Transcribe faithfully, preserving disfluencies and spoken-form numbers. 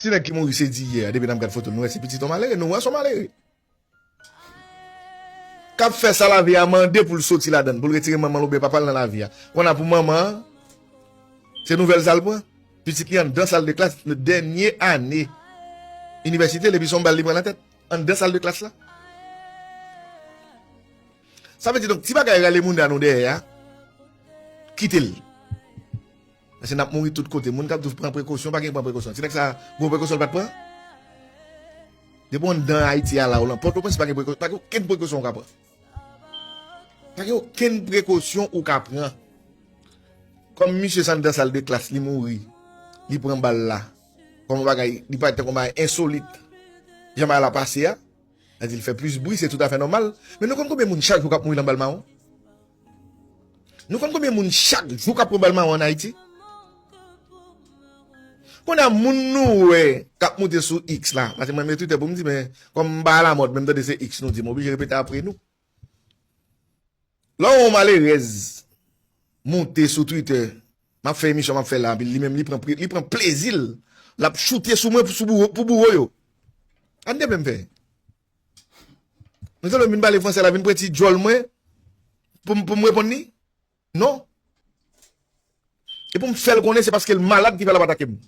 Ti nèg ki mouri se di yè a, depi n ap gad foto l, nou wè se pitit yon malere, nou wè se yon malere. K ap fè sa lavi a mande pou l soti ladan l, pou l retire manman l oubyen papa l nan lavi a. Kounye a pou manman an, se nouvèl sa l pran. Pitit li anndan sal de klas, nan dènye ane inivèsite l, epi se yon bal li pran nan tèt, anndan sal de klas la. Sa vle di, donk, ti bagay rale moun nan nou dèyè a, kite l. Paske n ap mouri tout kote. Moun k ap di w pran prekosyon, pa gen pran prekosyon. Ti nèg sa, gon prekosyon l pa t pran? Depi w anndan Ayiti a la, ou nan Pòtoprens, pa gen prekosyon, pa gen okenn prekosyon ou ka pran. Pa gen okenn prekosyon ou ka pran. Kòm misye sa anndan sal de klas, li mouri, li pran bal la. Kòm yon bagay, li parèt tankou yon bagay ensolit. Jan bagay la pase a, sa di l fè plis bri, se toutafè nòmal. Men nou konn konbyen moun chak jou k ap mouri nan bal mawon? Nou konn konbyen moun chak jou k ap pran bal mawon ann Ayiti? Kounye a, moun nou wè k ap moute sou X la, paske mwen menm Twitter pou m di, men kòm m pa alamòd, men m tande se X nou di, m oblije repete apre nou. Lè yon malerèz monte sou Twitter, m ap fè emisyon, m ap fè la, epi li menm li pran, pre- li pran plezi l, l ap choute sou mwen pou, sou bouro, pou bouro yo. An de menm fè. Nou te vin pale fransè la, vin pran ti djòl mwen pou, m- pou m reponn li? Non. E pou m fè l konnen se paske l malad ki fè l ap atake m.